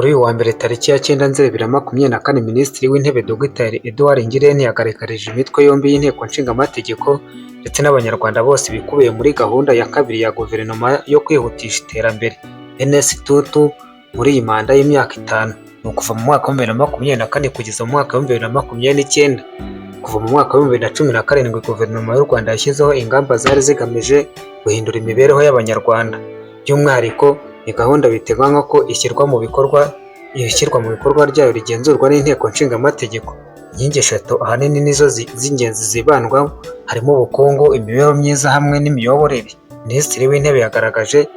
Kuri uyu wa mbere tariki ya 9 Nzeri 2024, Minisitiri w'Intebe Dr Edouard Ngirente yagaragarije imitwe yombi y'Inteko Ishinga Amategeko ndetse n'Abanyarwanda bose ibikubiye muri gahunda ya kabiri ya Guverinoma yo kwihutisha iterambere NST2 muri iyi manda y'imyaka 5, ni ukuva mu mwaka wa 2024 kugeza mu mwaka wa 2029. Kuva mu mwaka wa 2017 Guverinoma y'u Rwanda yashyizeho ingamba zari zigamije guhindura imibereho y'Abanyarwanda. By'umwihariko ni gahunda biteganywa ko ishyirwa mu bikorwa ryayo rigenzurwa n'Inteko Ishinga Amategeko. Inkingi eshatu ahanini nizo z'ingenzi zibandwaho, harimo ubukungu, imibereho myiza hamwe n'imiyoborere. Minisitiri w'Intebe yagaragaje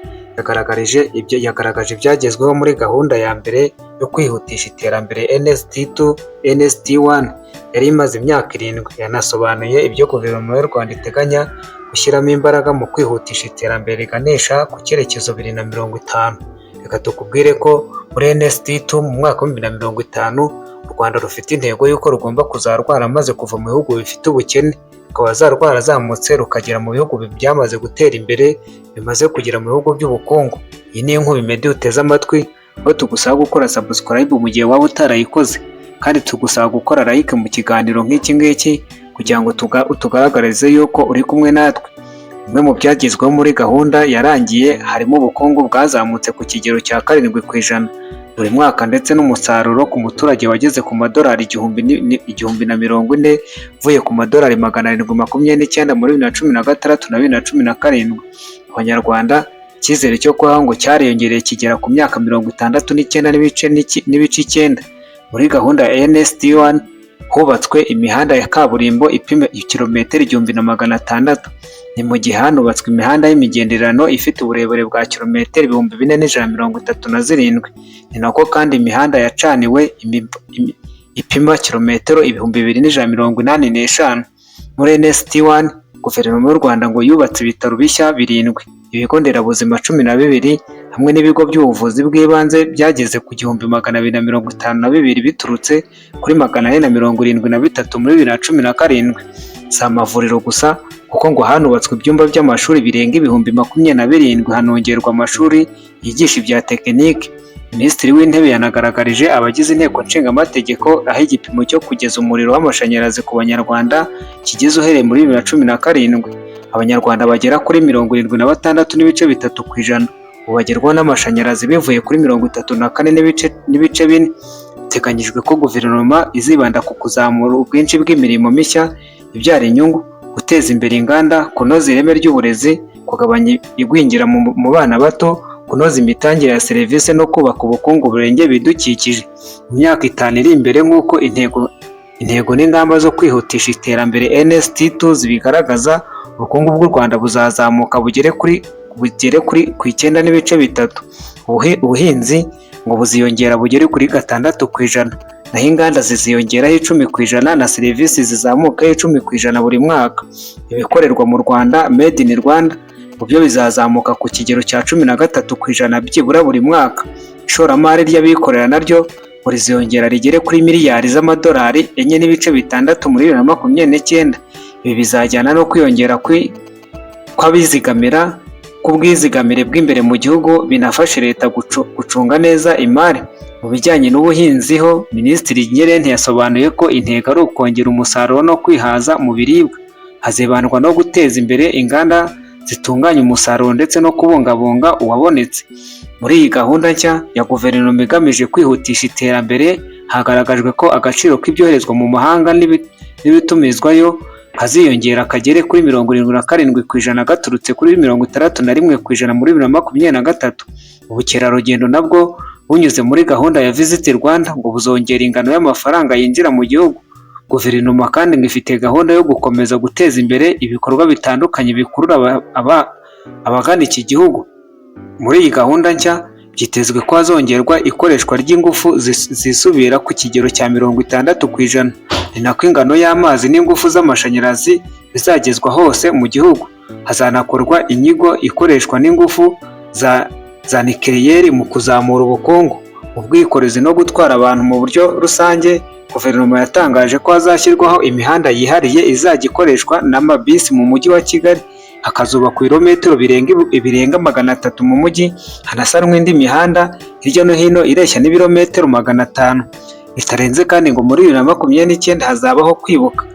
ibyagezweho muri gahunda ya mbere yo kwihutisha iterambere NST2 NST1 yari imaze imyaka 7. Yanasobanuye ibyo Guverinoma y'u Rwanda iteganya gushyiramo imbaraga mu kwihutisha iterambere riganisha ku cyerekezo 2050. Reka tukubwire ko muri NST2 mu mwaka wa 2050 u Rwanda rufite intego y'uko rugomba kuzaba rwaramaze kuva mu bihugu bifite ubukene, rukaba rwarazamutse rukagera mu bihugu byamaze gutera imbere, bimaze kugera mu bihugu by'ubukungu. Iyi ni Inkubi Media uteze amatwi, aho tugusaba gukora subscribe mu gihe waba utarayikoze, kandi tugusaba gukora like mu kiganiro nk'iki ngiki kugira ngo utugaragarize yuko uri kumwe natwe. Bimwe mu byagezweho muri gahunda yarangiye harimo ubukungu bwazamutse ku kigero cya 7% buri mwaka, ndetse n'umusaruro ku muturage wageze ku madolari 1,040, uvuye ku madolari 729 muri 2016 na 2017. Abanyarwanda icyizere cyo kubaho ngo cyariyongereye kigera ku myaka 69 n'ibice 9. Muri gahunda ya NST1 hubatswe imihanda ya kaburimbo ipima kilometero 1,600, ni mu gihe hanubatswe imihanda y'imigenderano ifite uburebure bwa kilometero 4,137. Ni nako kandi imihanda yacaniwe ipima kilometero 2,185. Muri NST1 Guverinoma y'u Rwanda ngo yubatse ibitaro bishya birindwi, ibigo nderabuzima 12 hamwe n'ibigo by'ubuvuzi bw'ibanze byageze ku 1,252 biturutse kuri 473 muri 2017. Si amavuriro gusa, kuko ngo hanubatswe ibyumba by'amashuri birenga 27,000, hanongerwa amashuri yigisha ibya tekinike. Minisitiri w'Intebe yanagaragarije abagize Inteko Ishinga Amategeko aho igipimo cyo kugeza umuriro w'amashanyarazi ku Banyarwanda kigeze uhereye muri 2017. Abanyarwanda bagera kuri 76.3% ubu bagerwaho n'amashanyarazi, bivuye kuri 34.4. Biteganyijwe ko Guverinoma izibanda ku kuzamura ubwinshi bw'imirimo mishya ibyara inyungu, guteza imbere inganda, kunoza ireme ry'uburezi, kugabanya igwingira mu bana bato, kunoza imitangire ya serivisi no kubaka ubukungu burengera ibidukikije. Mu myaka 5 iri imbere, nk'uko intego n'ingamba zo kwihutisha iterambere NST2 zibigaragaza, ubukungu bw'u Rwanda buzazamuka bugere ku 9.3. Ubuhinzi ngo buziyongera bugere kuri 6%, naho inganda ziziyongeraho 10% na serivisi zizamukaho 10% buri mwaka. Ibikorerwa mu Rwanda, Made in Rwanda, mu byo bizazamuka ku kigero cya 13% byibura buri mwaka. Ishoramari ry'abikorera naryo ngo riziyongera rigere kuri miliyari z'amadolari 4.6 muri 2029. Ibi bizajyana no kwiyongera kw'abizigamira k'ubwizigamire bw'imbere mu gihugu, binafashe leta gucunga neza imari. Mu bijyanye n'ubuhinzi ho, Minisitiri Ngirente yasobanuye ko intego ari ukongera umusaruro no kwihaza mu biribwa. Hazibandwa no guteza imbere inganda zitunganya umusaruro ndetse no kubungabunga uwabonetse. Muri iyi gahunda nshya ya Guverinoma igamije kwihutisha iterambere, hagaragajwe ko agaciro k'ibyoherezwa mu mahanga n'ibitumizwayo kaziyongera kagere kuri 77% gaturutse kuri 61% muri 2023. Ubukerarugendo nabwo bunyuze muri gahunda ya Visit Rwanda ngo buzongera ingano y'amafaranga yinjira mu gihugu. Guverinoma kandi ngo ifite gahunda yo gukomeza guteza imbere ibikorwa bitandukanye bikurura abagana iki gihugu. Muri iyi gahunda nshya byitezwe ko hazongerwa ikoreshwa ry'ingufu zisubira ku kigero cya 60%, ni nako ingano y'amazi n'ingufu z'amashanyarazi bizagezwa hose mu gihugu. Hazanakorwa inyigo ikoreshwa n'ingufu za nikeleyeri mu kuzamura ubukungu. Mu bwikorezi no gutwara abantu mu buryo rusange, Guverinoma yatangaje ko hazashyirwaho imihanda yihariye izajya ikoreshwa n'amabisi mu Mujyi wa Kigali. Hakazubakwa ibirometero birenga 300 mu mujyi, hanasanwa indi mihanda hirya no hino ireshya n'ibirometero 500 bitarenze. Kandi ngo muri 2029 hazabaho kwibuka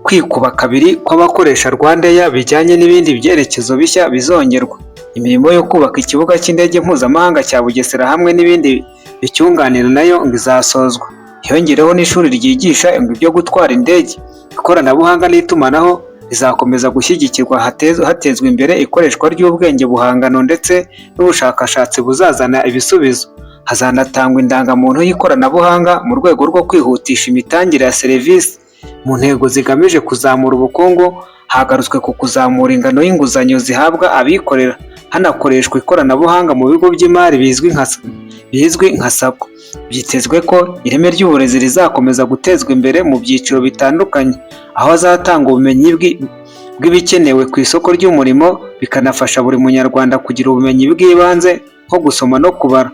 kwikuba kabiri kw'abakoresha RwandAir bijyanye n'ibindi byerekezo bishya bizongerwa. Imirimo yo kubaka ikibuga cy'indege mpuzamahanga cya Bugesera hamwe n'ibindi bicyunganira nayo ngo izasozwa, hiyongereho n'ishuri ryigisha ibyo gutwara indege. Ikoranabuhanga n'itumanaho rizakomeza gushyigikirwa, hatezwa imbere ikoreshwa ry'ubwenge buhangano ndetse n'ubushakashatsi buzazana ibisubizo. Hazanatangwa indangamuntu y'ikoranabuhanga mu rwego rwo kwihutisha imitangire ya serivisi. Mu ntego zigamije kuzamura ubukungu, hagarutswe ku kuzamura ingano y'inguzanyo zihabwa abikorera, hanakoreshwa ikoranabuhanga mu bigo by'imari bizwi nka SACCO. Byitezwe ko ireme ry'uburezi rizakomeza gutezwa imbere mu byiciro bitandukanye, aho hazatangwa ubumenyi bw'ibikenewe ku isoko ry'umurimo, bikanafasha buri Munyarwanda kugira ubumenyi bw'ibanze nko gusoma no kubara.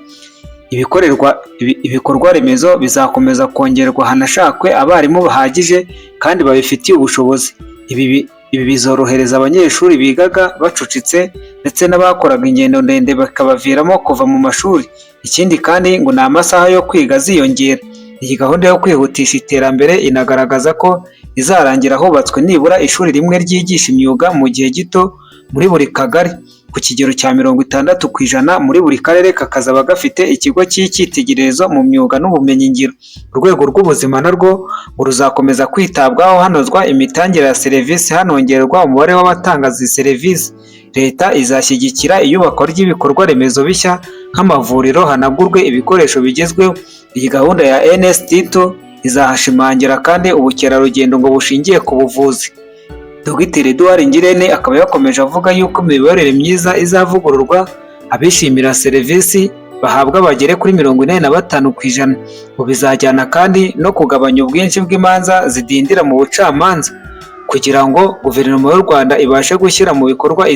Ibikorwa remezo bizakomeza kongerwa, hanashakwe abarimu bahagije kandi babifitiye ubushobozi. Ibi bizorohereza abanyeshuri bigaga bacucitse ndetse n'abakoraga ingendo ndende bikabaviramo kuva mu mashuri. Ikindi kandi ngo ni amasaha yo kwiga aziyongera. Iyi gahunda yo kwihutisha iterambere inagaragaza ko izarangira hubatswe nibura ishuri rimwe ryigisha imyuga mu gihe gito muri buri kagari, ku kigero cya 60%, muri buri karere kakazaba gafite ikigo cy'icyitegererezo mu myuga n'ubumenyingiro. Urwego rw'ubuzima narwo ngo ruzakomeza kwitabwaho, hanozwa imitangire ya serivisi, hanongerwa umubare w'abatanga izi serivisi. Leta izashyigikira iyubakwa ry'ibikorwa remezo bishya nk'amavuriro, hanagurwe ibikoresho bigezweho. Iyi gahunda ya NST2 izahashimangira kandi ubukerarugendo ngo bushingiye ku buvuzi. Dogiteri Edouard Ngirente akaba yakomeje avuga yuko imiyoborere myiza izavugururwa, abishimira serivisi bahabwa bagere kuri 85%. Ngo bizajyana kandi no kugabanya ubwinshi bw'imanza zidindira mu bucamanza. Kugira ngo Guverinoma y'u Rwanda ibashe gushyira mu bikorwa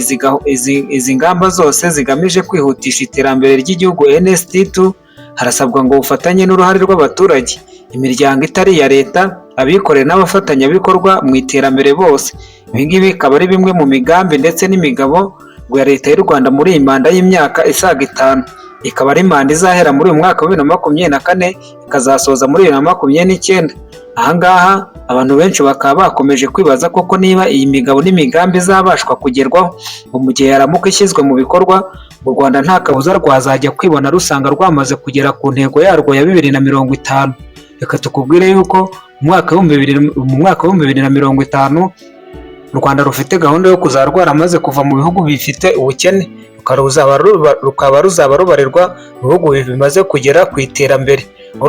izi ngamba zose zigamije kwihutisha iterambere ry'igihugu NST2, harasabwa ngo ubufatanye n'uruhare rw'abaturage, imiryango itari iya leta, abikorera n'abafatanyabikorwa mu iterambere bose. Ibi ngibi bikaba ari bimwe mu migambi ndetse n'imigabo ngo ya Leta y'u Rwanda muri iyi manda y'imyaka isaga 5, ikaba ari manda izahera muri uyu mwaka wa 2024, ikazasoza muri 2029. Aha ngaha abantu benshi bakaba bakomeje kwibaza koko niba iyi migabo n'imigambi izabashwa kugerwaho, ngo mu gihe yaramuka ishyizwe mu bikorwa, u Rwanda nta kabuza rwazajya kwibona rusanga rwamaze kugera ku ntego yarwo ya 2050. Reka tukubwire yuko mu mwaka wa 2050 u Rwanda rufite gahunda yo kuzaba rwaramaze kuva mu bihugu bifite ubukene, rukaba ruzaba rubarirwa mu bihugu bimaze kugera ku iterambere, aho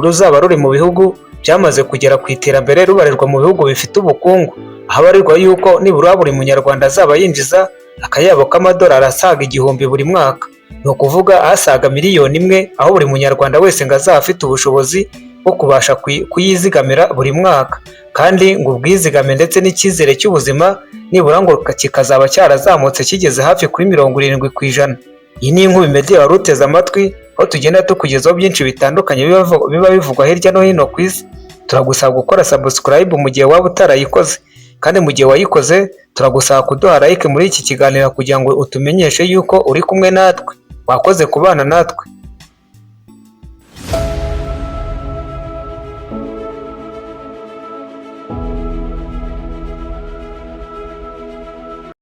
ruzaba ruri mu bihugu byamaze kugera ku iterambere, rubarirwa mu bihugu bifite ubukungu, ahabarirwa yuko nibura buri Munyarwanda azaba yinjiza akayabo k'amadolari asaga 1000 buri mwaka, ni ukuvuga asaga miliyoni 1, aho buri Munyarwanda wese ngo azaba afite ubushobozi bwo kubasha kuyizigamira buri mwaka. Kandi ngo ubwizigame ndetse n'icyizere cy'ubuzima nibura ngo kikazaba cyarazamutse kigeze hafi kuri 70%. Iyi ni Inkubi Media wari uteze amatwi, aho tugenda tukugezaho byinshi bitandukanye biba bivugwa hirya no hino ku isi. Turagusaba gukora subscribe mu gihe waba utarayikoze, kandi mu gihe wayikoze turagusaba kuduha like muri iki kiganiro kugira ngo utumenyeshe yuko uri kumwe natwe. Wakoze kubana natwe.